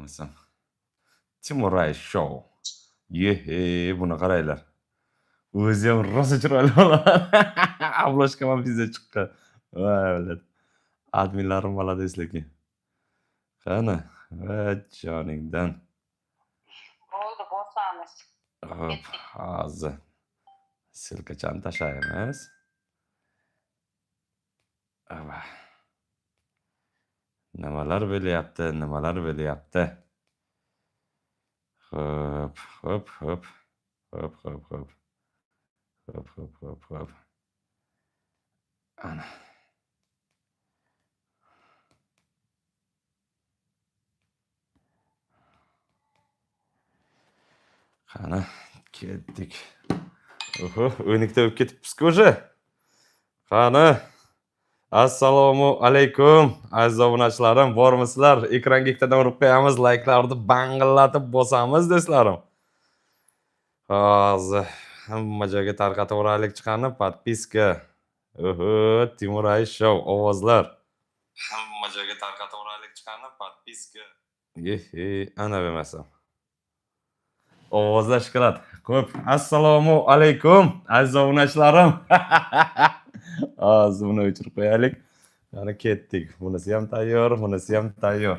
Bo'lmasam Timuray Show. Yehe, buni qaranglar. O'zi ham rosa chiroyli bo'ladi. Обложка ham bizda chiqqan. Voy millat. Adminlarim молодец lekin. Qani, va joningdan. Bo'ldi, bosamiz. Hop, Ketdik. Hozir ссылка chani tashlaymiz. Ava. Nimalar bo'lyapti, nimalar bo'lyapti? Xo'p, xo'p, xo'p. Xo'p, xo'p, xo'p. Xo'p, xo'p, xo'p, xo'p. Ana. Qani, ketdik. Oho, 12 ta bo'lib ketibmiz-ku уже. Qani. Assalomu alaykum, aziz obunachilarim, bormisizlar? Ekranga ikkitadan urib qo'yamiz, layklarni bang'illatib bosamiz, do'stlarim. Hozir hamma joyga tarqatib yuboraylik chiqani, подписка. Oho, Timuray Show ovozlar. Hamma joyga tarqatib yuboraylik chiqani, подписка. Ehe, ana bo'lmasam. Ovozlar shokolad. Xo'p, assalomu alaykum, aziz obunachilarim. Hozir buni o'chirib qo'yaylik. Mana ketdik. Bunisi ham tayyor, bunisi ham tayyor.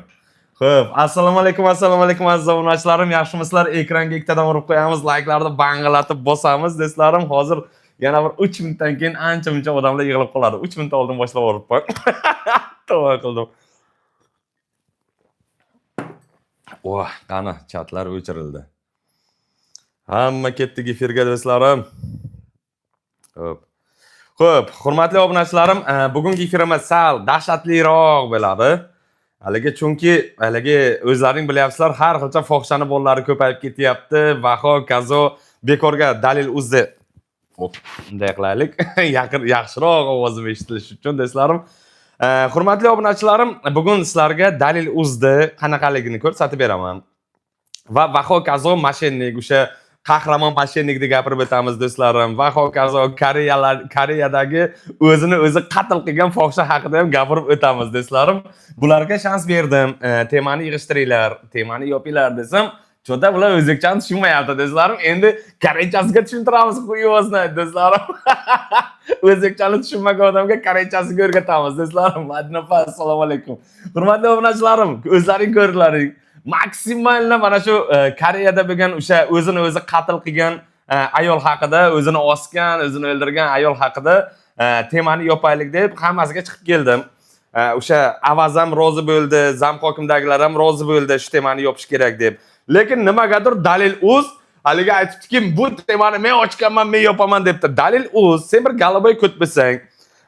Xo'p, assalomu alaykum, assalomu alaykum aziz obunachilarim, yaxshimisizlar? Ekranga ikkitadan urib qo'yamiz, layklarni bang'illatib bosamiz, do'stlarim. Hozir yana bir 3 minutdan keyin ancha-muncha odamlar yig'ilib qoladi. 3 minut oldin boshlab yuboribman. Tavba qildim. Voh, qani chatlar o'chirildi. Hamma ketdik efirga do'stlarim. Xo'p. Xo'p, hurmatli obunachilarim, bugungi efirimiz sal dahshatliroq bo'ladi. Haligi chunki haligi o'zlaring bilyapsizlar, har xilcha fohishani bolalari ko'payib ketyapti. Vaho, kazo bekorga dalil uzdi. Hop, bunday qilaylik. Yaqin yaxshiroq ovozim eshitilishi uchun do'stlarim. Hurmatli obunachilarim, bugun sizlarga dalil uzdi qanaqaligini ko'rsatib beraman. Va Vaho Kazo moshennik, o'sha qahramon moshennik deb gapirib o'tamiz do'stlarim. Va hokazo Koreyalar Koreyadagi o'zini o'zi qatl qilgan fohisha haqida ham gapirib o'tamiz do'stlarim. Bularga shans berdim. Temani yig'ishtiringlar, temani yopinglar desam, cho'da bular o'zbekchani tushunmayapti do'stlarim. Endi koreychasiga tushuntiramiz, хуй знает do'stlarim. O'zbekchani tushunmagan odamga koreychasiga o'rgatamiz do'stlarim. Madina opa, assalomu alaykum. Hurmatli obunachilarim, o'zlaring ko'rdilaring. Maksimalni mana shu Koreyada bo'lgan o'sha o'zini o'zi qatl qilgan ayol haqida, o'zini osgan, o'zini o'ldirgan ayol haqida temani yopaylik deb hammasiga chiqib keldim. O'sha Avaz ham rozi bo'ldi, zam hokimdagilar ham rozi bo'ldi shu temani yopish kerak deb. Lekin nimagadir Dalil Uz haligi aytibdiki, bu temani men ochganman, men yopaman debdi. Dalil Uz, sen bir голубой ko't bo'lsang,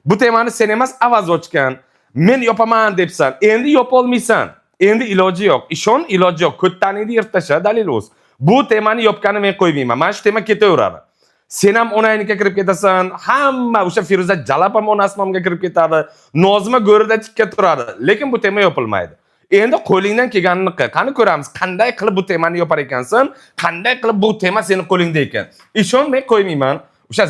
bu temani sen emas Avaz ochgan. Men yopaman debsan. Endi yopolmaysan. Endi iloji yo'q. Ishon, iloji yo'q. Ko'ttaningni yirib tasha, Dalil Uz. Bu temani yopgani men qo'ymayman. Mana shu tema ketaveradi. Sen ham onangnikiga kirib ketasan, hamma o'sha Feruza Jalab ham onasi nomiga kirib ketadi. Nozima go'rida tikka turadi. Lekin bu tema yopilmaydi. Endi qo'lingdan kelganini qil. Qani ko'ramiz, qanday qilib bu temani yopar ekansan, qanday qilib bu tema seni qo'lingda ekan. Ishon, men qo'ymayman. O'sha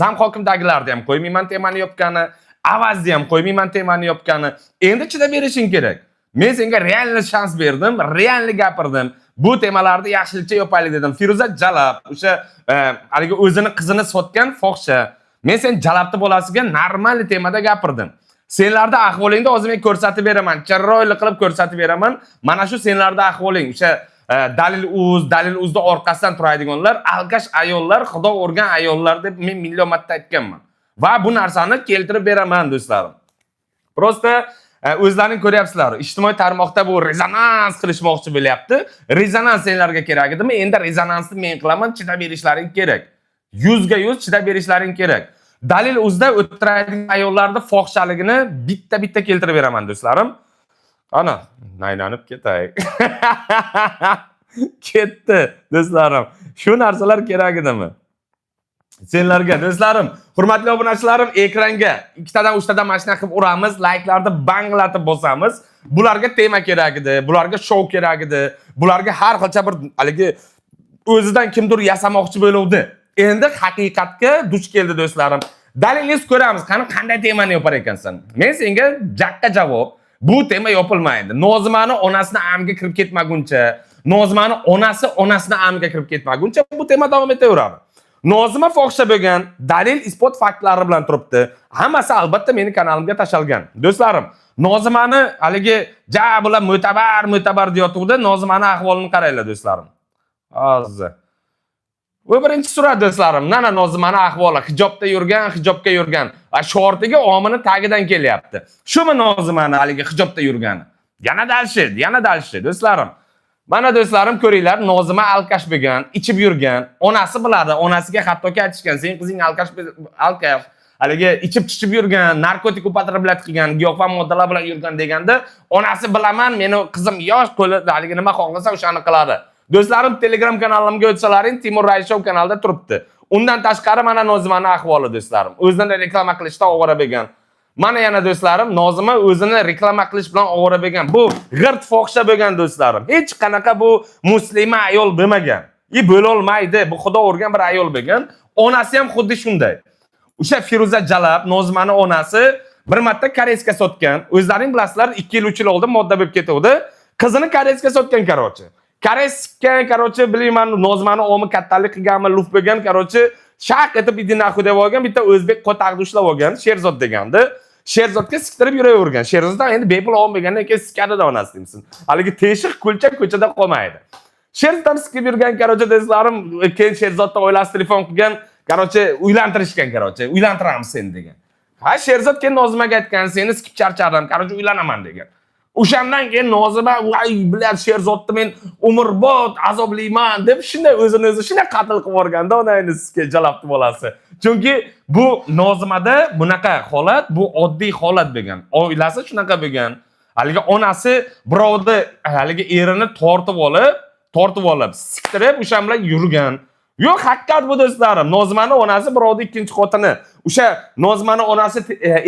zam hokimdagilarni ham qo'ymayman temani yopgani, Avazni ham qo'ymayman temani yopgani. Endi chidab berishing kerak. Men senga реально shans berdim, реально gapirdim. Bu temalarni yaxshilikcha yopaylik dedim. Feruza Jalab, o'sha haligi o'zini qizini sotgan fohisha. Men sen Jalabni bolasiga normal temada gapirdim. Senlarda ahvolingni hozir men ko'rsatib beraman. Chiroyli qilib ko'rsatib beraman. Mana shu senlarda ahvoling, o'sha Dalil Uz, Dalil Uzni orqasidan turadiganlar, алкаш ayollar, xudo urgan ayollar deb men million marta aytganman. Va bu narsani keltirib beraman do'stlarim. Просто o'zlaring ko'ryapsizlar, ijtimoiy tarmoqda bu rezonans qilishmoqchi bo'lyapti. Rezonans senlarga kerak edimi? Endi rezonansni men qilaman, chidab berishlaring kerak. 100ga 100 chidab berishlaring kerak. Dalil Uzda o'tiradigan ayollarni fohishaligini bitta-bitta keltirib beraman do'stlarim. Ana, aylanib ketay. Ketdi do'stlarim. Shu narsalar kerak edimi? Senlarga do'stlarim, hurmatli obunachilarim, ekranga ikkitadan uchtadan mashina qilib uramiz, layklarni banglatib bosamiz. Bularga tema kerak edi, bularga shou kerak edi, bularga har xilcha bir haligi o'zidan kimdir yasamoqchi bo'luvdi. Endi haqiqatga duch keldi do'stlarim. Dalilingiz ko'ramiz, qani qanday temani yopar ekansan. Men senga jaqqa javob. Bu tema yopilmaydi. Nozimani onasini amiga kirib ketmaguncha, Nozimani onasi onasini amiga kirib ketmaguncha bu tema davom etaveradi. Nozima fohisha bo'lgan, dalil isbot faktlari bilan turibdi. Hammasi albatta meni kanalimga tashalgan. Do'stlarim, Nozimani haligi ja bular mo'tabar, mo'tabar deyotgandi. Nozimani ahvolini qaranglar, do'stlarim. Hozir. Bu birinchi surat, do'stlarim. Mana Nozimani ahvoli. Hijobda yurgan, hijobga yurgan. A shortiga omini tagidan kelyapti. Shumi Nozimani haligi hijobda yurgani? Yana дальше, yana дальше, do'stlarim. Mana, do'stlarim, ko'ringlar, Nozima алкаш bo'lgan, ichib yurgan. Onasi biladi, onasiga hattoki aytishgan, sen qizing алкаш, алкаш, haligi ichib chichib yurgan, narkotik употреблять qilgan, giyohvand moddalar bilan yurgan deganda, onasi bilaman, meni qizim yosh, qo'li haligi nima xohlasa o'shani qiladi. Do'stlarim, Telegram kanalimga o'tsalaring, Timur Raishov kanalida turibdi. Undan tashqari mana Nozimani ahvoli, do'stlarim. O'zini reklama qilishda ovora bo'lgan. Mana yana, do'stlarim, Nozima o'zini reklama qilish bilan ovora bo'lgan. Bu g'irt fohisha bo'lgan, do'stlarim. Hech qanaqa bu muslima ayol bo'lmagan. И bo'lolmaydi. Bu Xudo urgan bir ayol bo'lgan. Onasi ham xuddi shunday. O'sha Feruza Jalab, Nozimani onasi bir marta koreyska sotgan. O'zlaring bilasizlar, 2 yil, 3 yil oldin modda bo'lib ketuvdi. Qizini koreyska sotgan, короче. Koreys sikkan, короче, bilmayman, Nozimani omi kattalik qilganmi, luf bo'lgan, короче, shaq etib иди нахуй deb olgan, bitta o'zbek qo'taqni ushlab olgan, Sherzod degandi. Sherzodga siktirib yuravergan. Sherzoddan endi bepul olmagandan keyin sikadi onasi deymisin. Haligi teshiq kulcha ko'chada qolmaydi. Sherzod ham sikib yurgan, короче, do'stlarim, keyin Sherzodni oilasi telefon qilgan, короче, uylantirishgan, короче, uylantiramiz seni degan. Ha, Sherzod keyin Nozimaga aytgan, seni sikib charchadim, короче, uylanaman degan. O'shandan keyin Nozima, voy, блядь, Sherzodni men umrbod azoblayman deb shunday o'zini o'zi shunday qatl qilib yuborganda onangni sizga jalabni bolasi. Chunki bu Nozimada bunaqa holat, bu oddiy holat bo'lgan. Oilasi shunaqa bo'lgan. Haligi onasi birovni haligi erini tortib olib, siktirib o'sha bilan yurgan. Yo'q, haqiqat bu, do'stlarim. Nozimani onasi birovni ikkinchi xotini. O'sha Nozimani onasi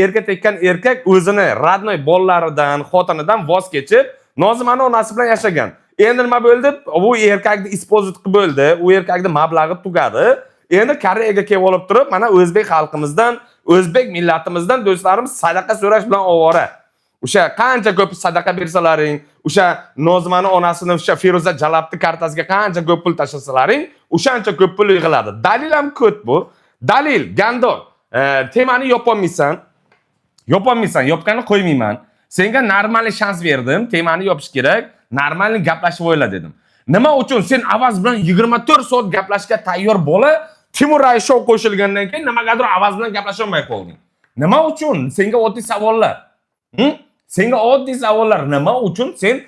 erga tekkan erkak o'zini родной bolalaridan, xotinidan voz kechib, Nozimani onasi bilan yashagan. Endi nima bo'ldi? Bu erkakni использовать qilib bo'ldi. U erkakni mablag'i tugadi. Endi Koreyaga kelib olib turib, mana o'zbek xalqimizdan, o'zbek millatimizdan, do'stlarim, sadaqa so'rash bilan ovora. O'sha qancha ko'p sadaqa bersalaring, o'sha Nozimani onasini o'sha Feruza Jalabni kartasiga qancha ko'p pul tashlasalaring, o'shancha ko'p pul yig'iladi. Dalil ham ko'p bu. Dalil, гандон. Temani yopolmaysan. Yopolmaysan, yopgani qo'ymayman. Senga нормальный shans berdim, temani yopish kerak, нормальный gaplashib o'yla dedim. Nima uchun sen Avaz bilan 24 soat gaplashishga tayyor bola Timur Raishov qo'shilgandan keyin nimagadir Avaz bilan gaplasha olmay qolding? Nima uchun? Senga oddiy savollar. Hm? Senga oddiy savollar. Nima uchun sen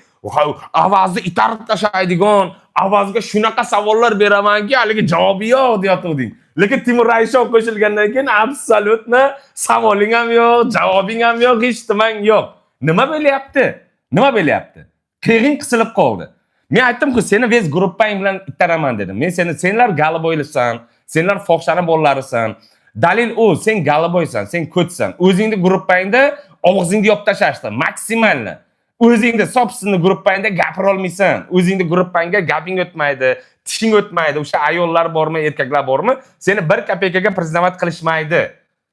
Avazni itarib tashlaydigan, Avazga shunaqa savollar beramanki, haligi javobi yo'q deyotganding. Lekin Timur Raishov qo'shilgandan keyin абсолютно savoling ham yo'q, javobing ham yo'q, hech nimang yo'q. Nima bo'lyapti? Nima bo'lyapti? Qiyg'ing qisilib qoldi. Men aytdim-ku, seni весь gruppang bilan itaraman dedim. Men seni, senlar голубой lisan, senlar fohishani bolalarisan. Dalil u, sen голубой san, sen ko'tsan. O'zingni gruppangda og'zingni yopib tashlashdi максимально. O'zingni собственный gruppangda gapira olmaysan. O'zingni gruppangga gaping o'tmaydi, tishing o'tmaydi. O'sha ayollar bormi, erkaklar bormi, seni bir kopeykaga признавать qilishmaydi.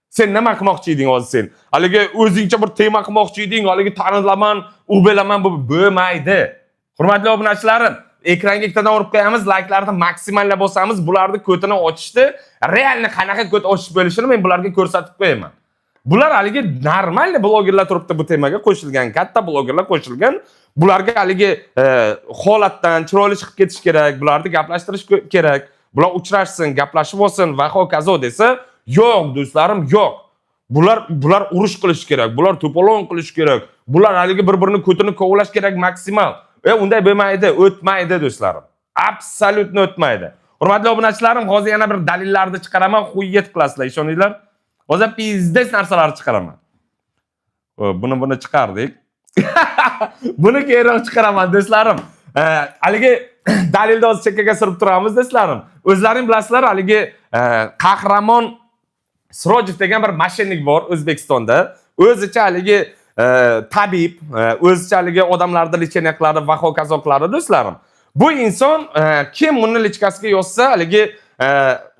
Sen nima qilmoqchi eding hozir sen? Haligi o'zingcha bir tema qilmoqchi eding, haligi tanilaman, u bilaman, bu bo'lmaydi. Hurmatli obunachilarim, ekranga ikkitadan urib qo'yamiz, layklarni maksimalda bosamiz, bularni ko'tini ochishdi. Реально qanaqa ko't ochish bo'lishini men bularga ko'rsatib qo'yaman. Bular haligi нормальный blogerlar turibdi, bu temaga qo'shilgan, katta blogerlar qo'shilgan. Bularga haligi holatdan chiroyli chiqib ketish kerak, bularni gaplashtirish kerak. Bular uchrashsin, gaplashib olsin va hokazo desa, yo'q, do'stlarim, yo'q. Bular urush qilish kerak, bular to'polon qilish kerak. Bular haligi bir-birini ko'tini kovlash kerak maksimal. Unday bo'lmaydi, o'tmaydi, do'stlarim. Абсолютно o'tmaydi. Hurmatli obunachilarim, hozir yana bir dalillarni chiqaraman, хуеть qilasizlar, ishoninglar. Hozir пиздец narsalarni chiqaraman. Xo'p, buni chiqardik. Buni keyinroq chiqaraman, do'stlarim. Haligi dalilni hozir chekkaga surib turamiz, do'stlarim. O'zlaring bilasizlar, haligi Qahramon Sirojev degan bir мошенник bor O'zbekistonda. O'zicha haligi tabib, o'zicha haligi odamlarni лечение qiladi va hokazo qiladi, do'stlarim. Bu inson kim buni личка siga yozsa, haligi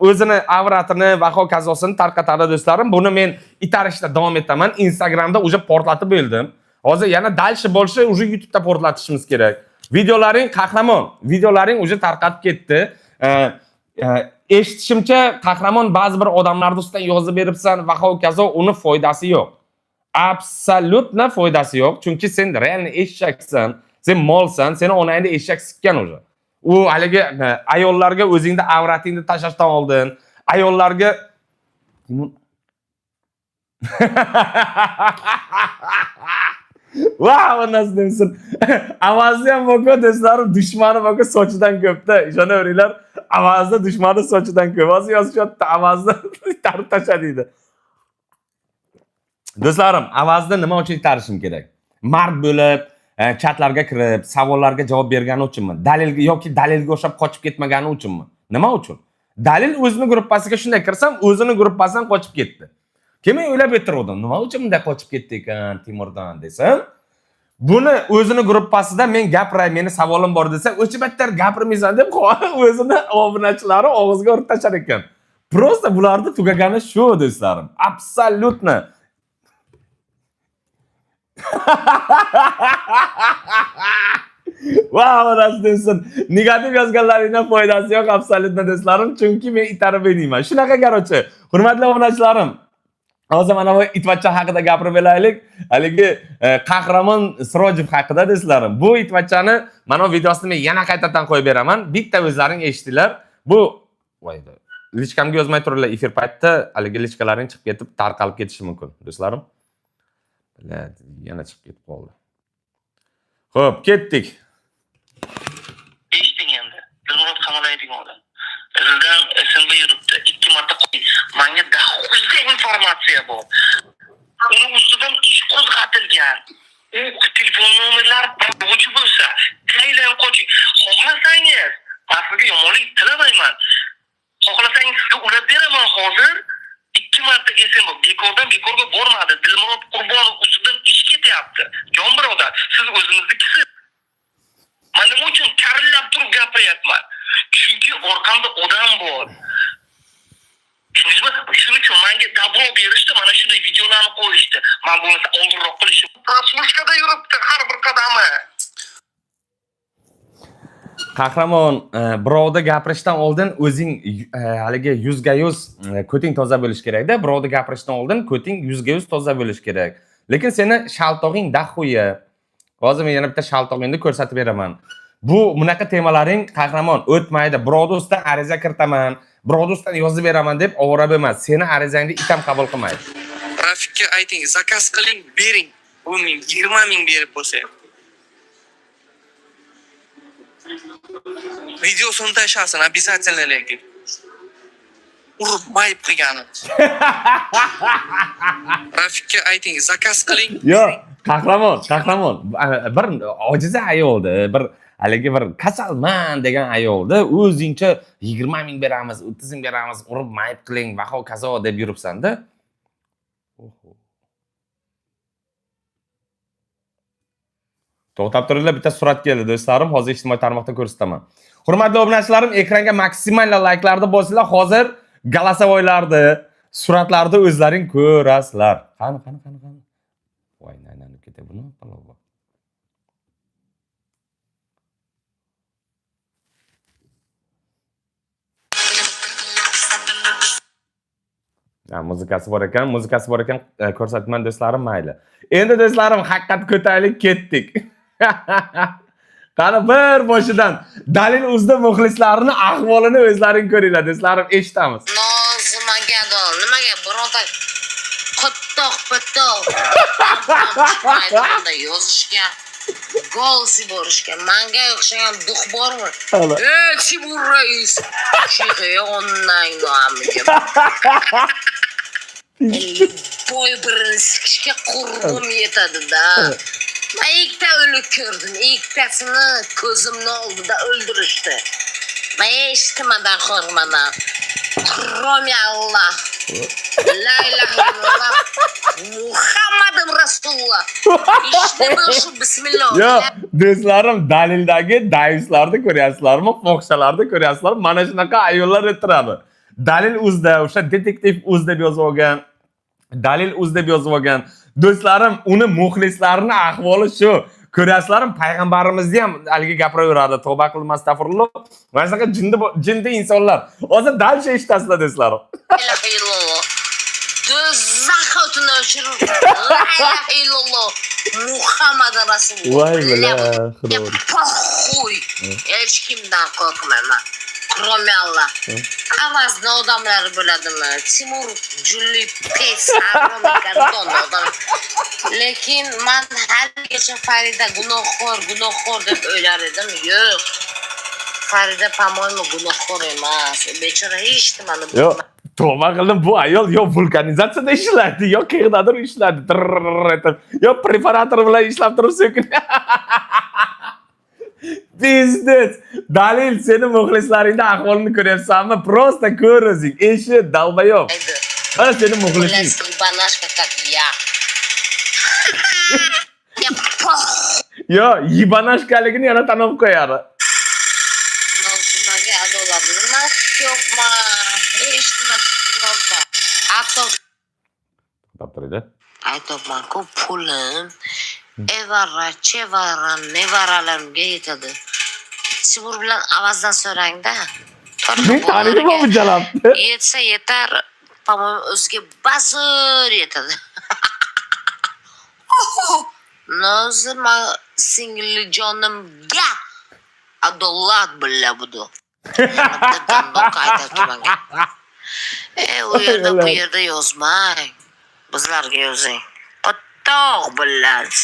o'zini avratini va hokazosini tarqatadi, do'stlarim. Buni men itarishda davom etaman. Instagramda уже portlatib bo'ldim. Hozir yana дальше больше уже YouTube'da portlatishimiz kerak. Videolaring, qahramon, videolaring уже tarqatib ketdi. Eshitishimcha, qahramon, ba'zi bir odamlarni ustidan yozib beribsan va hokazo, uni foydasi yo'q. Абсолютно foydasi yo'q. Chunki sen реально eshaksan, sen molsan, seni onangni eshak sikkan уже. U haligi ayollarga o'zingni avratingni tashlashdan oldin, ayollarga. Vau, onasini emsin. Avazni ham bor, do'stlarim, dushmani bor sochidan ko'pda. Ishonaveringlar, Avazni dushmani sochidan ko'p. Hozir yozishyapti, Avazni itarib tasha deydi. Do'stlarim, Avazni nima uchun itarishim kerak? Mard bo'lib, chatlarga kirib, savollarga javob bergani uchunmi? Dalilga yoki dalilga o'xshab qochib ketmagani uchunmi? Nima uchun? Dalil o'zini gruppasiga shunday kirsam, o'zini gruppasidan qochib ketdi. Keyin men o'ylab o'tirdim, nima uchun bunday qochib ketdi ekan Timurdan desam, buni o'zini gruppasida men gapiray, meni savolim bor desa, o'chi battar gapirmaysan deb o'zini obunachilari og'ziga urib tashlar ekan. Просто bularni tugagani shu, do'stlarim. Абсолютно. Vau, onasi desin. Negativ yozganlaringdan foydasi yo'q абсолютно, do'stlarim, chunki men itarib bermayman. Shunaqa, короче, hurmatli obunachilarim, hozir mana bu itvachcha haqida gapirib beraylik. Haligi Qahramon Sirojev haqida, do'stlarim. Bu itvachchani mana bu videosini men yana qaytadan qo'yib beraman. Bitta o'zlaring eshitinglar. Bu voy, личка mga yozmay turinglar efir paytida, haligi личка laring chiqib ketib, tarqalib ketishi mumkin, do'stlarim. Блядь, yana chiqib ketib qoldi. Xo'p, ketdik. Eshiting endi. Dilmurod qamalaydigan odam. Izdan SMB yuribdi. Ikki marta qo'y. Manga дохуя informatsiya bor. Uni ustidan ish qo'zg'atilgan. U telefon nomerlari bo'luvchi bo'lsa, taylan qoching. Xohlasangiz, man sizga yomonlik tilamayman. Xohlasangiz, sizga ulab beraman hozir. Ikki marta SMB bekordan bekorga bormadi. Dilmurod Qurbonov ustidan ish ketyapti. Jon birodar, siz o'zingiznikisiz. Man nima uchun karillab turib gapiryapman? Chunki orqamda odam bor. Tushundingizmi? Shuning uchun menga добро berishdi, mana shunday videolarni qo'yishdi. Man bo'lmasa oldinroq qilishim. Прослушка da yuribdi har bir qadami. Qahramon, birovda gapirishdan oldin o'zing haligi 100% ko'ting toza bo'lishi kerakda. Birovda gapirishdan oldin ko'ting 100% toza bo'lishi kerak. Lekin seni shaltog'ing дохуя. Hozir men yana bitta shaltog'ingni ko'rsatib beraman. Bu bunaqa temalaring, qahramon, o'tmaydi. Birovni ustidan ariza kiritaman, birovni ustidan yozib beraman deb ovora bo'lma. Seni arizangni itam qabul qilmaydi. Rafikka ayting, заказ qiling, bering. 10 ming, 20 ming berib bo'lsa ham. Videosini tashlasin обязательно lekin. Urib mayib qilgani. Rafikka ayting, заказ qiling. Yo'q, qahramon, qahramon. Bir ojiza ayoldi, bir haligi bir kasalman degan ayoldi. O'zingcha 20 ming beramiz, 30 ming beramiz, urib mayib qiling va hokazo deb yuribsan-da. Oho. To'xtab turinglar, bitta surat keldi, do'stlarim. Hozir ijtimoiy tarmoqda ko'rsataman. Hurmatli obunachilarim, ekranga maksimal layklarni bosinglar. Hozir голосовой larni, suratlarni o'zlaring ko'rasizlar. Qani, qani, qani, qani. Voy, aylanib ketay buni, palov. Ha, muzikasi bor ekan, muzikasi bor ekan, ko'rsatman do'stlarim, mayli. Endi do'stlarim, haqiqat ko'taylik, ketdik. Qani bir boshidan Dalil Uzda muxlislarini ahvolini o'zlaring ko'ringlar, do'stlarim, eshitamiz. Nozima gado, nimaga bironta qattoq pittoq chiqmaydi bunda yozishga, голос yuborishga? Manga o'xshagan дух bormi? Ey, Timur rais, onang nomiga. Boy birini sikishga qurbim yetadi-da. Man ikkita o'lik ko'rdim, ikkitasini ko'zimni oldida o'ldirishdi. Man hech nimadan qo'rqmadim. Кроме Аллах. La ilaha illalloh. Muhammadim Rasululloh. Ishni bil shu bismillah. Yo, do'stlarim, Dalildagi dayuslarni ko'ryapsizlarmi? Fohishalarni ko'ryapsizlar? Mana shunaqa ayollar o'tiradi. Dalil Uzda, o'sha detektiv Uz deb yozib olgan. Dalil Uz deb yozib olgan. Do'stlarim, uni muxlislarini ahvoli shu. Ko'rasizlarmi, payg'ambarimizni ham haligi gapiraveradi, tavba qildim, astag'firulloh. Mana shunaqa jinni jinni insonlar. Hozir дальше eshitasizlar do'stlarim. İlahe illallah. Do'zax o'tini o'chirib. La ilahe illalloh. Muhammad Rasululloh. Voy бля, Я похуй. Hech kimdan qo'rqmayman. Кроме Аллах. Avazni odamlari bo'ladimi? Timur Julli pes harom gandon odam. Lekin man haligacha Farida gunohkor, gunohkor deb o'ylar edim. Yo'q. Farida, по-моему, gunohkor emas. U bechora hech nimani Yo'q, tavba qildim, bu ayol yo vulkanizatsiyada ishlaydi, yo qayerdadir ishlaydi. Trrrr etib, yo preparator bilan ishlab turib so'kin. Пиздец. Dalil, seni muxlislaringda ahvolini ko'ryapsanmi? Просто ko'r o'zing. Eshit, долбоёб. bilmaydi. Mana seni muxlising. Xullas, ебанашка, как я. Я похуй. Yo, ебанашка ligini yana tan olib qo'yadi. Nimaga adolat? Nima ko'pman? Hech nima tutmayapman. Hatto To'xtab turaydi. aytyapman-ku, pulim evara, chevara, nevaralarimga yetadi. Timur bilan Avazdan so'rangda. Men taniyman bu jalabni. Yetsa yetar, по-моему, o'ziga bazir yetadi. Nozi man singlijonimga adolat бля буду. Yana bitta aytadi manga. E, u yerda bu yerda yozmang. Bizlarga yozing. Qattiq, блядь.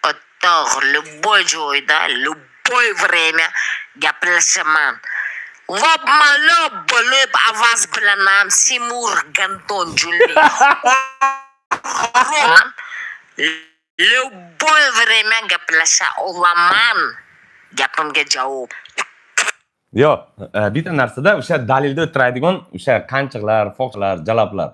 Qattiq любой joyda, любой время gaplashaman. Lobma lob bo'lib Avaz bilan ham Timur Gandon Julli. Любой время gaplasha olaman. Gapimga javob. Yo'q, bitta narsada o'sha dalilda o'tiradigan o'sha qanchiqlar, foqlar, jalablar.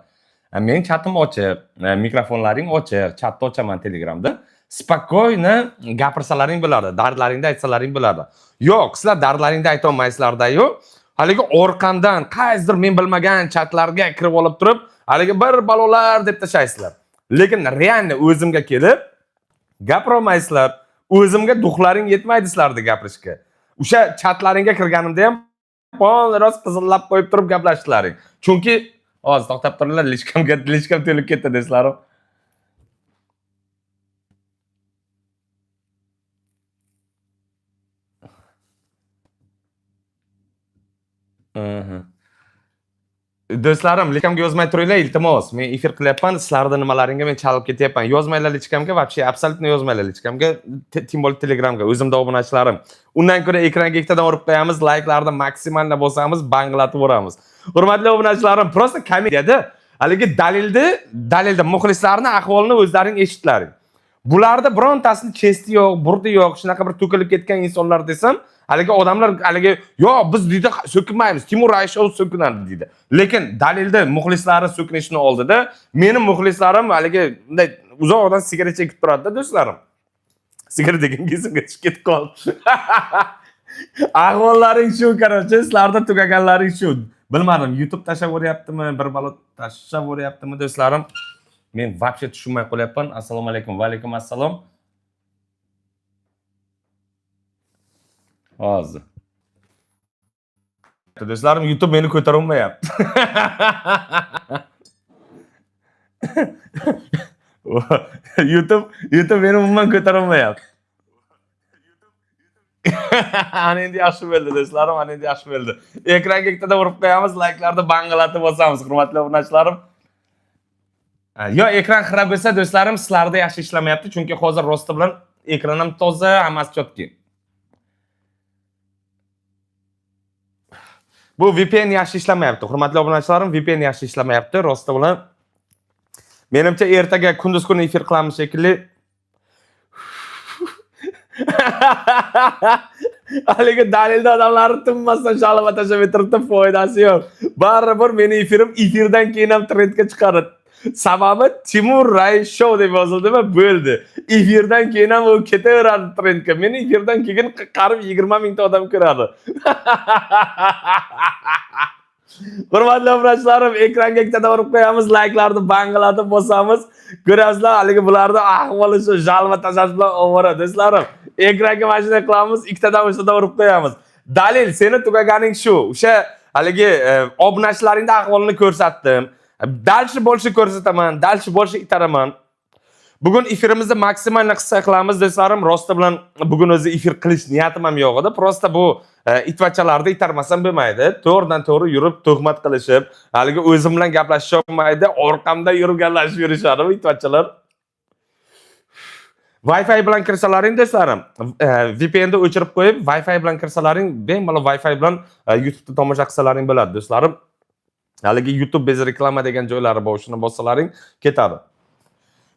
Mening chatim ochiq, mikrofonlaring ochiq, chatni ochaman Telegramda. Спокойно gapirsalaring bo'ladi, dardlaringni aytsalaring bo'ladi. Yo'q, sizlar dardlaringni aytolmaysizlarda-yu, haligi orqamdan qaysidir men bilmagan chatlarga kirib olib turib, haligi bir balolar deb tashlaysizlar. Lekin реально o'zimga kelib gapirolmaysizlar. O'zimga дух laring yetmaydi sizlarni gapirishga. O'sha chatlaringga kirganimda ham pol rost qizillab qo'yib turib gaplashishlaring. Chunki hozir to'xtab turinglar, личка mga личка m to'lib ketdi do'stlarim. Do'stlarim, личка mga yozmay turinglar, iltimos. Men efir qilyapman, sizlarni nimalaringga men chalib ketyapman. Yozmanglar личка mga, вообще абсолютно yozmanglar личка mga, тем более Telegramga, o'zimda obunachilarim. Undan ko'ra ekranga ikkitadan urib qo'yamiz, layklarni максимально bosamiz, banglatib yuboramiz. Hurmatli obunachilarim, просто komediyada haligi dalilda muxlislarni ahvolini o'zlaring eshitlaring. Bularda birontasini честь i yo'q, burdi yo'q, shunaqa bir to'kilib ketgan insonlar desam, haligi odamlar haligi yo'q, biz deydi so'kinmaymiz, Timur Raishov so'kinadi deydi. Lekin dalilda muxlislari so'kinishini oldida meni muxlislarim haligi bunday uzoqdan sigaret chekib turadi-da do'stlarim. Sigaret degan esimga tushib ketib qoldi. Ahvollaring shu, короче, sizlarda tugaganlaring shu. Bilmadim, YouTube tashlab yuboryaptimi, bir balo tashlab yuboryaptimi do'stlarim? Men вообще tushunmay qolyapman. Assalomu alaykum. Va alaykum assalom. Hozir. Do'stlarim, YouTube meni ko'tara olmayapti. YouTube meni umuman ko'tara olmayapti. Ana endi yaxshi bo'ldi do'stlarim, ana endi yaxshi bo'ldi. Ekranga ikkitadan urib qo'yamiz, layklarni banglatib bosamiz, hurmatli obunachilarim. Ha, yo ekran xira bo'lsa do'stlarim, sizlarda yaxshi ishlamayapti, chunki hozir rosti bilan ekran ham toza, hammasi чётко. Bu VPN yaxshi ishlamayapti. Hurmatli obunachilarim, VPN yaxshi ishlamayapti, rosti bilan. Menimcha ertaga kunduz kuni efir qilamiz shekilli. Haligi dalilda odamlarni tinmasdan shalava tashlab o'tiribdi, foydasi yo'q. Baribir meni efirim efirdan keyin ham trendga chiqadi. Sababi Timur Ray Show deb yozildimi? Bo'ldi. Efirdan keyin ham u ketaveradi trendga. Meni efirdan keyin qarib 20 mingta odam ko'radi. Hurmatli obunachilarim, ekranga ikkitadan urib qo'yamiz, layklarni bang'ilatib bosamiz. Ko'rasizlar, haligi bularni ahvoli shu жалоба tashlash bilan ovora, do'stlarim. Ekranga mana shunday qilamiz, ikkitadan, uchtadan urib qo'yamiz. Dalil, seni tugaganing shu. O'sha haligi obunachilaringni ahvolini ko'rsatdim. Дальше больше ko'rsataman, дальше больше itaraman. Bugun efirimizni maksimal qisqa qilamiz, do'stlarim. Rosti bilan bugun o'zi efir qilish niyatim ham yo'q edi. Просто bu itvachalarni itarmasam bo'lmaydi. To'g'ridan to'g'ri yurib tuhmat qilishib, haligi o'zim bilan gaplashisholmaydi, orqamda yurib gaplashib yurishadi bu itvachalar. Wi-Fi bilan kirsalaring, do'stlarim, VPN ni o'chirib qo'yib, Wi-Fi bilan kirsalaring, bemalol Wi-Fi bilan YouTube'da tomosha qilsalaring bo'ladi, do'stlarim. Haligi "YouTube без реклама" degan joylari bor, shuni bossalaring ketadi.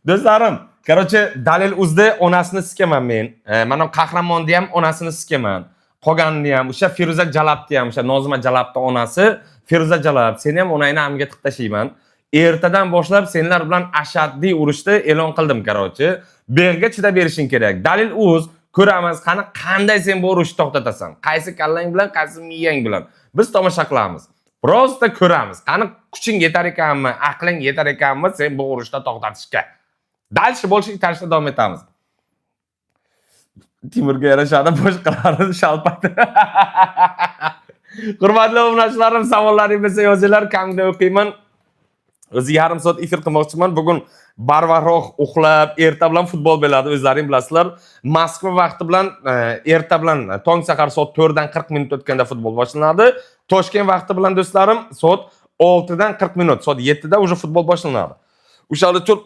Do'stlarim, короче, Dalil Uzni onasini sikaman men. Mana Qahramonni ham onasini sikaman. Qolganini ham, o'sha Feruza Jalabni ham, o'sha Nozima Jalabni onasi Feruza Jalab, seni ham onangni amiga tiqib tashlayman. Ertadan boshlab senlar bilan ashaddiy urushni e'lon qildim, короче. Beg'ga chidab berishing kerak. Dalil Uz, ko'ramiz, qani qanday sen bu urushni to'xtatasan. Qaysi kallang bilan, qaysi miyang bilan. Biz tomosha qilamiz. Просто ko'ramiz. Qani kuching yetar ekanmi, aqling yetar ekanmi sen bu urushda to'xtatishga. Дальше больше itarishda davom etamiz. Timurga yarashadi boshqalari shalpadi. Hurmatli obunachilarim, savollaring bo'lsa yozinglar, kamida o'qiyman. O'zi yarim soat efir qilmoqchiman. Bugun barvaqtroq uxlab, erta bilan futbol bo'ladi, o'zlaring bilasizlar. Moskva vaqti bilan erta bilan tong sahar soat 4 dan 40 minut o'tganda futbol boshlanadi. Toshkent vaqti bilan, do'stlarim, soat 6 dan 40 minut, soat 7 da уже futbol boshlanadi. O'shaning uchun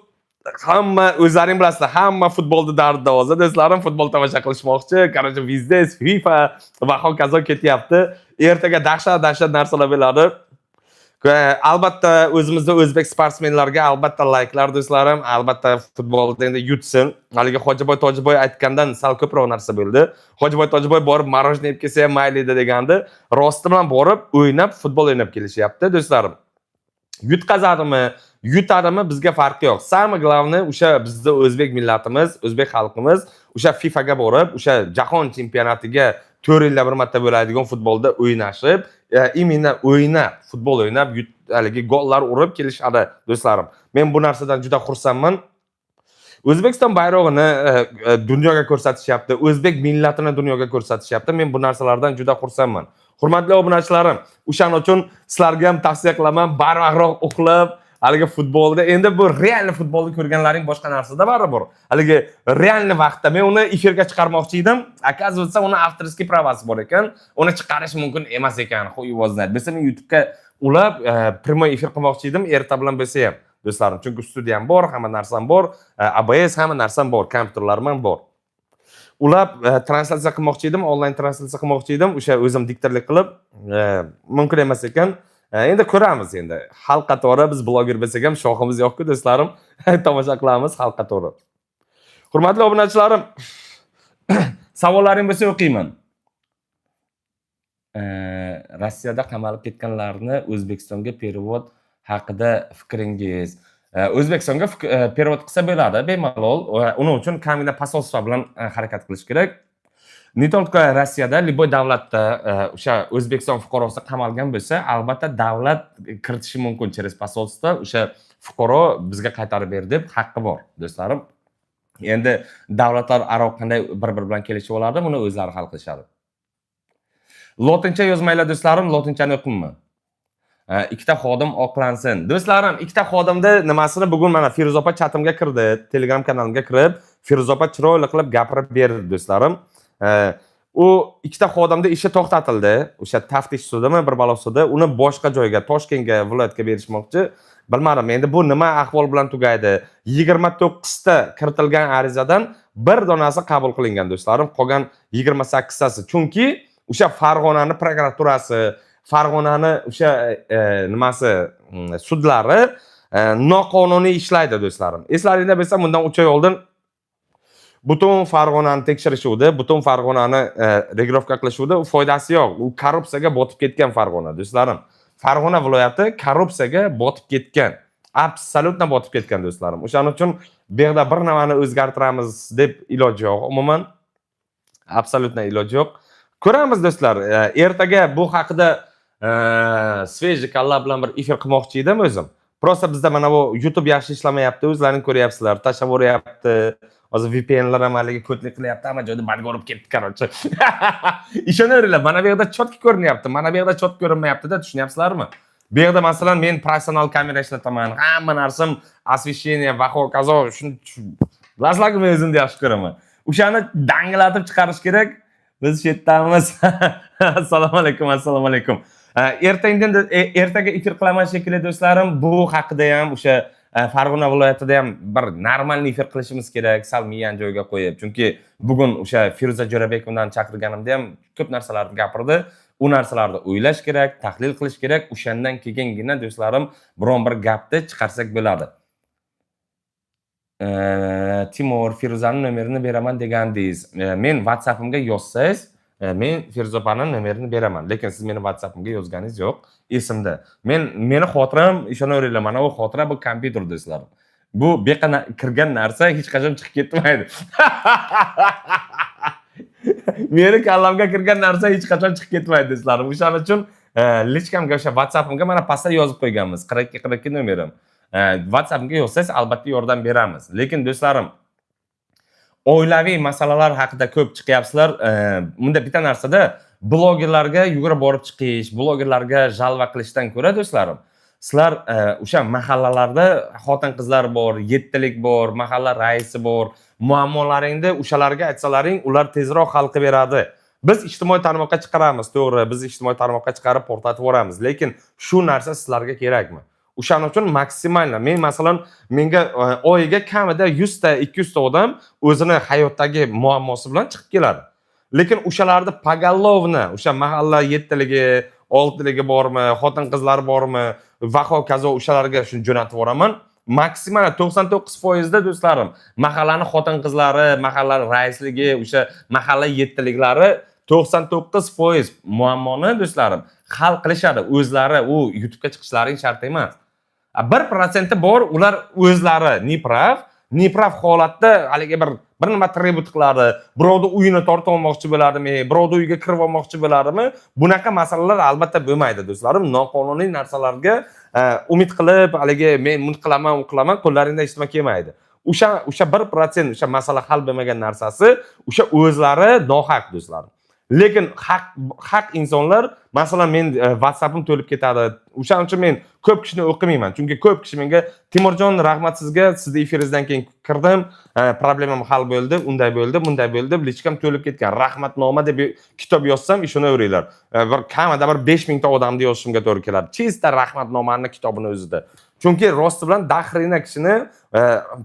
hamma, o'zlaring bilasizlar, hamma futbolni dardida hozir, do'stlarim, futbol tomosha qilishmoqchi. Короче, biznes, FIFA va hokazo ketyapti. Ertaga dahshat dahshat narsalar bo'ladi. Albatta o'zimizda o'zbek sportsmenlarga albatta layklar, do'stlarim, albatta futbolda endi yutsin. Haligi Hojiboy Tojiboy aytgandan sal ko'proq narsa bo'ldi. Hojiboy Tojiboy borib мороженое yeb kelsa ham mayli edi degandi. Rosti bilan borib o'ynab, futbol o'ynab kelishyapti, do'stlarim. Yutqazadimi, yutadimi, bizga farqi yo'q. Самое главное, o'sha bizni o'zbek millatimiz, o'zbek xalqimiz o'sha FIFAga borib, o'sha jahon chempionatiga 4 yilda bir marta bo'ladigan futbolda o'ynashib, именно o'ynab, futbol o'ynab, haligi gollar urib kelishadi, do'stlarim. Men bu narsadan juda xursandman. O'zbekiston bayrog'ini dunyoga ko'rsatishyapti, o'zbek millatini dunyoga ko'rsatishyapti. Men bu narsalardan juda xursandman. Hurmatli obunachilarim, o'shaning uchun sizlarga ham tavsiya qilaman, barvaqtroq uxlab, haligi futbolda, endi bu реальный futbolni ko'rganlaring boshqa narsada baribir. Haligi реальный vaqtda men uni efirga chiqarmoqchi edim. Оказывается, uni авторский права si bor ekan. Uni chiqarish mumkin emas ekan. Хуй его знает. Bo'lsa men YouTube'ga ulab прямой efir qilmoqchi edim, erta bilan bo'lsa ham, do'stlarim. Chunki studiyam bor, hamma narsam bor, OBS hamma narsam bor, kompyuterlarim ham bor. Ulab translyatsiya qilmoqchi edim, onlayn translyatsiya qilmoqchi edim, o'sha o'zim diktorlik qilib, mumkin emas ekan. Endi ko'ramiz endi. Xalq qatori biz bloger bo'lsak ham shoximiz yo'q-ku, do'stlarim. Tomosha qilamiz xalq qatori. Hurmatli obunachilarim, savollaring bo'lsa o'qiyman. Rossiyada qamalib ketganlarni O'zbekistonga перевод haqida fikringiz? O'zbekistonga перевод qilsa bo'ladi bemalol. Uning uchun kamida посольство bilan harakat qilish kerak. Не только Rossiyada, любой davlatda o'sha O'zbekiston fuqarosi qamalgan bo'lsa, albatta davlat kiritishi mumkin через посольство, o'sha fuqaro bizga qaytarib ber deb haqqi bor, do'stlarim. Endi davlatlar aro qanday bir-biri bilan kelishib oladi, buni o'zlari hal qilishadi. Lotincha yozmanglar, do'stlarim, lotinchani o'qiyman. Ikkita xodim oqlansin. Do'stlarim, ikkita xodimni nimasini bugun mana Firuz opa chatimga kirdi, Telegram kanalimga kirib, Firuz opa chiroyli qilib gapirib berdi, do'stlarim. U ikkita xodimni ishi to'xtatildi. O'sha taftish sudimi, bir balo sudi, uni boshqa joyga, Toshkentga, viloyatga berishmoqchi. Bilmadim, endi bu nima ahvol bilan tugaydi. 29 ta kiritilgan arizadan bir donasi qabul qilingan, do'stlarim, qolgan 28 tasi. Chunki o'sha Farg'onani prokuraturasi, Farg'onani o'sha nimasi, sudlari noqonuniy ishlaydi, do'stlarim. Eslaringda bo'lsa, bundan 3 oy oldin butun Farg'onani tekshirishuvdi, butun Farg'onani регировка qilishuvdi, u foydasi yo'q. U korrupsiyaga botib ketgan Farg'ona, do'stlarim. Farg'ona viloyati korrupsiyaga botib ketgan. Абсолютно botib ketgan, do'stlarim. O'shaning uchun bu yerda bir nimani o'zgartiramiz deb iloji yo'q. Umuman абсолютно iloji yo'q. Ko'ramiz, do'stlar. Ertaga bu haqida Свежий kalla bilan bir efir qilmoqchi edim o'zim. Просто bizda mana bu YouTube yaxshi ishlamayapti, o'zlaring ko'ryapsizlar, tashlab yuboryapti. Hozir VPNlar ham haligi ko'tlik qilyapti, hamma joyda баг urib ketdi, короче. Ishonaveringlar, mana bu yerda чётко ko'rinyapti, mana bu yerda чётко ko'rinmayapti-da, tushunyapsizlarmi? Bu yerda, masalan, men professional kamera ishlataman, hamma narsam, освещение va hokazo, shuni bilasizlarku, men o'zimni yaxshi ko'raman. O'shani danglatib chiqarish kerak. Biz shu yerdamiz. Assalomu alaykum, assalomu alaykum. Ertangidan ertaga efir qilaman shekilli, do'stlarim. Bu haqida ham, o'sha Farg'ona viloyatida ham bir нормальный efir qilishimiz kerak, sal miyani joyiga qo'yib. Chunki bugun o'sha Feruza Jo'rabekovnani chaqirganimda ham ko'p narsalarni gapirdi. U narsalarni o'ylash kerak, tahlil qilish kerak. O'shandan keyingina, do'stlarim, biron bir gapni chiqarsak bo'ladi. Timur, Feruzani nomerini beraman degandingiz. Men WhatsAppimga yozsangiz, men Feruza opani nomerini beraman. Lekin siz meni WhatsAppimga yozganingiz yo'q, esimda. Meni xotiram, ishonaveringlar, mana bu xotira, bu kompyuter, do'stlarim. Bu bu yoqqa kirgan narsa hech qachon chiqib ketmaydi. Meni kallamga kirgan narsa hech qachon chiqib ketmaydi, do'stlarim. O'shaning uchun личка mga, o'sha WhatsAppimga, mana pastda yozib qo'yganmiz. 42 42 nomerim. WhatsAppimga yozsangiz, albatta yordam beramiz. Lekin, do'stlarim, oilaviy masalalar haqida ko'p chiqyapsizlar. Bunda bitta narsada, blogerlarga yugurib borib chiqish, blogerlarga жалоба qilishdan ko'ra, do'stlarim, sizlar o'sha mahallalarda xotin-qizlar bor, yettilik bor, mahalla raisi bor, muammolaringni o'shalarga aytsalaring, ular tezroq hal qilib beradi. Biz ijtimoiy tarmoqqa chiqaramiz, to'g'ri, biz ijtimoiy tarmoqqa chiqarib portlatib yuboramiz, lekin shu narsa sizlarga kerakmi? O'shaning uchun максимально men, masalan, menga oyiga kamida 100 ta, 200 ta odam o'zini hayotdagi muammosi bilan chiqib keladi. Lekin o'shalarni поголовно o'sha mahalla yettiligi, oltiligi bormi, xotin qizlar bormi va hokazo, o'shalarga shuni jo'natib yuboraman. Maksimal 99%da, do'stlarim, mahallani xotin qizlari, mahalla raisligi, o'sha mahalla yettiliklari 99% muammoni, do'stlarim, hal qilishadi o'zlari. U YouTubega chiqishlaring shart emas. 1%i bor, ular o'zlari неправ, неправ holatda haligi bir nima требовать qiladi, birovni uyini tortib olmoqchi bo'ladimi, birovni uyiga kirib olmoqchi bo'ladimi, bunaqa masalalar albatta bo'lmaydi, do'stlarim. Noqonuniy narsalarga umid qilib, haligi men buni qilaman, u qilaman, qo'llaringdan hech nima kelmaydi. O'sha 1% o'sha masala hal bo'lmagan narsasi, o'sha o'zlari nohaq, do'stlarim. Lekin haq insonlar, masalan, men WhatsAppim to'lib ketadi. O'shaning uchun men ko'p kishini o'qimayman, chunki ko'p kishi menga: "Timurjon, rahmat sizga, sizni efiringizdan keyin kirdim, problemam hal bo'ldi, unday bo'ldi, bunday bo'ldi", личка m to'lib ketgan. Rahmatnoma deb kitob yozsam, ishonaveringlar, bir kamida bir 5000 ta odamni yozishimga to'g'ri keladi чисто rahmatnomani kitobini o'zida. Chunki rosti bilan до хрена kishini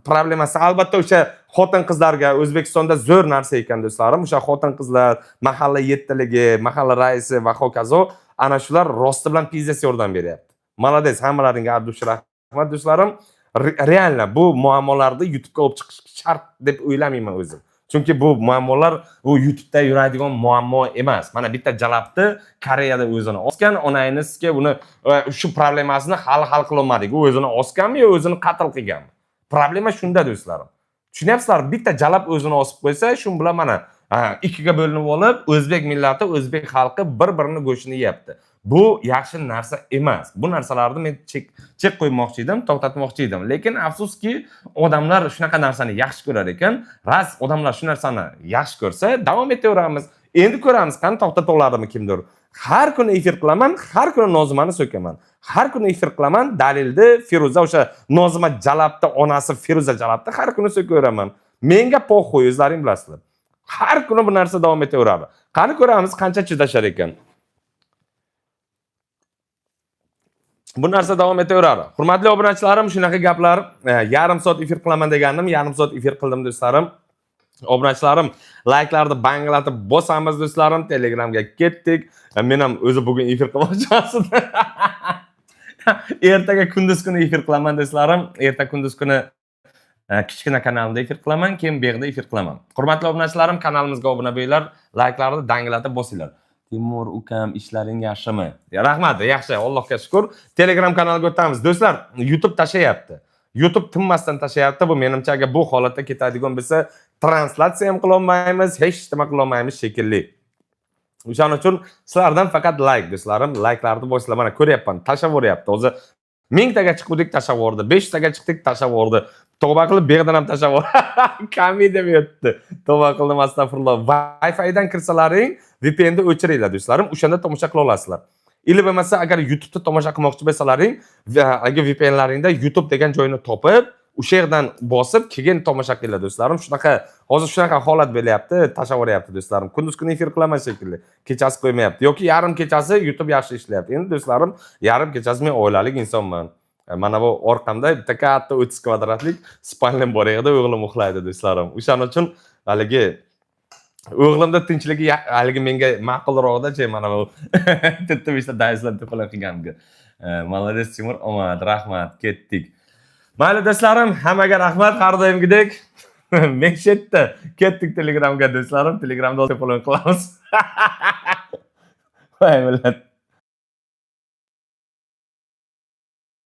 problemasi. Albatta, o'sha xotin qizlarga, O'zbekistonda zo'r narsa ekan, do'stlarim, o'sha xotin qizlar, mahalla yettiligi, mahalla raisi va hokazo, ana shular rosti bilan пиздец yordam beryapti. Молодец, hammalaringga от души rahmat, do'stlarim. Реально bu muammolarni YouTubega olib chiqish shart deb o'ylamayman o'zim, chunki bu muammolar u YouTubeda yuradigan muammo emas. Mana bitta jalabni Koreyada o'zini osgan onangni sizga uni shu problemasini hali hal qilolmadik. U o'zini osganmi yo o'zini qatl qilganmi, problema shunda, do'stlarim, tushunyapsizlar? Bitta jalab o'zini osib qo'ysa, shu bilan mana ikkiga bo'linib olib, o'zbek millati, o'zbek xalqi bir birini go'shtini yeyapti. Bu yaxshi narsa emas. Bu narsalarni men chek qo'ymoqchi edim, to'xtatmoqchi edim, lekin afsuski, odamlar shunaqa narsani yaxshi ko'rar ekan. Раз odamlar shu narsani yaxshi ko'rsa, davom etaveramiz. Endi ko'ramiz, qani to'xtata oladimi kimdir. Har kuni efir qilaman, har kuni Nozimani so'kaman, har kuni efir qilaman, dalilni, Feruza, o'sha Nozima jalabni onasi Feruza jalabni har kuni so'kaveraman. Menga похуй, o'zlaring bilasizlar. Har kuni bu narsa davom etaveradi. Qani ko'ramiz, qancha chidashar ekan. Bu narsa davom etaveradi. Hurmatli obunachilarim, shunaqa gaplar. Yarim soat efir qilaman degandim, yarim soat efir qildim, do'stlarim. Obunachilarim, layklarni banglatib bosamiz, do'stlarim. Telegramga ketdik. Men ham o'zi bugun efir qilmoqchi aslida. Ertaga kunduz kuni efir qilaman, do'stlarim. Erta kunduz kuni kichkina kanalimda efir qilaman, keyin bu yerda efir qilaman. Hurmatli obunachilarim, kanalimizga obuna bo'linglar, layklarni danglatib bosinglar. Timur ukam, ishlaring yaxshimi? Rahmat, yaxshi, Allohga shukur. Telegram kanaliga o'tamiz. Do'stlar, YouTube tashlayapti. YouTube tinmasdan tashlayapti. Bu menimcha, agar bu holatda ketadigan bo'lsa, translyatsiya ham qila olmaymiz, hech nima qila olmaymiz shekilli. O'shaning uchun sizlardan faqat layk, do'stlarim, layklarni bosinglar. Mana ko'ryapman, tashlab yuboryapti. Hozir 1000 taga chiqdik, tashlab yubordi. 500 taga chiqdik, tashlab yubordi. Tavba qilib, bu yerdan ham tashlab yubordi. Komediya o'tdi. Tavba qildim, astag'firulloh. Wi-Fi'dan kirsalaring, VPNni o'chiringlar, do'stlarim. O'shanda tomosha qila olasizlar. Или bo'lmasa, agar YouTube'da tomosha qilmoqchi bo'lsalaring, agar VPNlaringda YouTube degan joyini topib, o'sha yerdan bosib, keyin tomosha qilinglar, do'stlarim. Shunaqa, hozir shunaqa holat bo'lyapti, tashlab yuboryapti, do'stlarim. Kunduz kuni efir qilaman shekilli. Kechasi qo'ymayapti yoki yarim kechasi YouTube yaxshi ishlayapti. Endi, do'stlarim, yarim kechasi men oilalik insonman. Mana bu orqamda bitta katta 30 kvadratlik спальня bor, yerda o'g'lim uxlaydi, do'stlarim. O'shaning uchun haligi o'g'limda tinchligi haligi menga ma'qulroqda-chi, mana bu to'rtta, beshta dayislar to'polon qilganimga. Молодец, Timur, omad, rahmat, ketdik. Mayli, do'stlarim, hammaga rahmat har doimgidek. Men shu yerda, ketdik Telegramga, do'stlarim, Telegramda to'polon qilamiz. Voy millat.